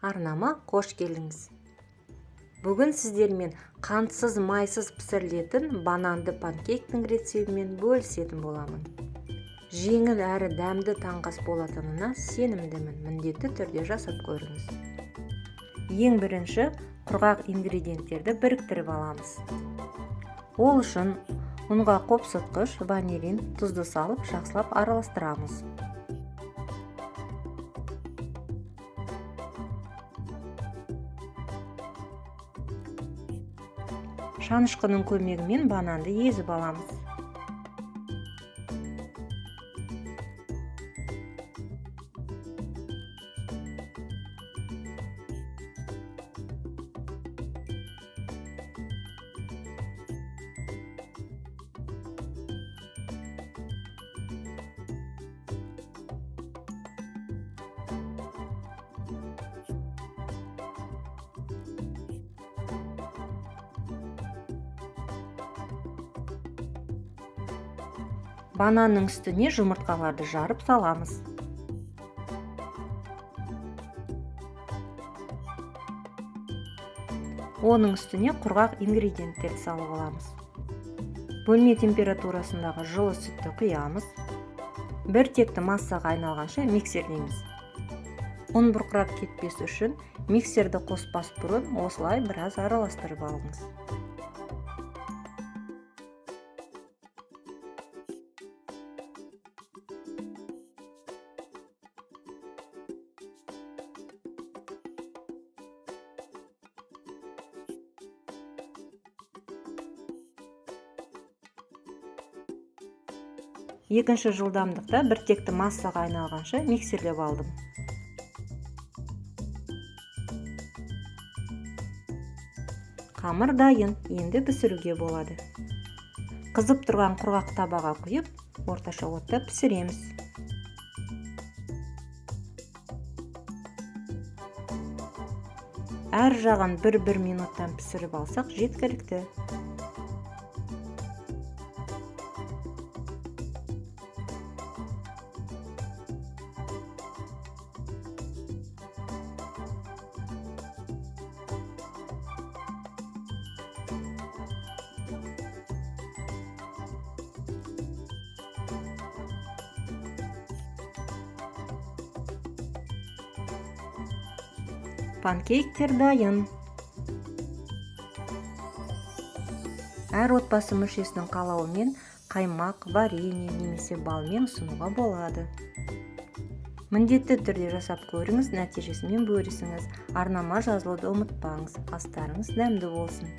Арнама қош келдіңіз. Бүгін сіздермен қантсыз, майсыз пісірілетін бананды панкейктің рецептімен бөлісетін боламын. Жеңіл әрі дәмді таңғы ас болатынына сенімдімін. Міндетті түрде жасап көріңіз. Ең бірінші құрғақ ингредиенттерді біріктіріп аламыз. Ол үшін ұнға қопсытқыш, ванилин, тұзды салып жақсылап араластырамыз. Шанышқының көмегімен бананды езіп аламыз. Бананның үстіне жұмыртқаларды жарып саламыз. Оның үстіне құрғақ ингредиенттерді салып аламыз. Бөлме температурасындағы жылы сүтті құямыз. Бір текті массаға айналғанша миксерлейміз. Ұн бұрқырап кетпес үшін миксерді қоспас бұрын осылай біраз араластырып алыңыз. Екінші жылдамдықта бір текті массаға айналғанша миксерлеп алдым. Қамыр дайын, енді пісіруге болады. Қызып тұрған құрғақ табаға құйып, орташа отта пісіреміз. Әр жағын бір-бір минуттан пісіріп алсақ жеткілікті. Панкейктер дайын. Әр отбасы мүшесінің қалауымен қаймақ, варенье немесе балмен ұсынуға болады. Міндетті түрде жасап көріңіз, нәтижесімен бөлісіңіз. Арнама жазылуды ұмытпаңыз. Астарыңыз дәмді болсын.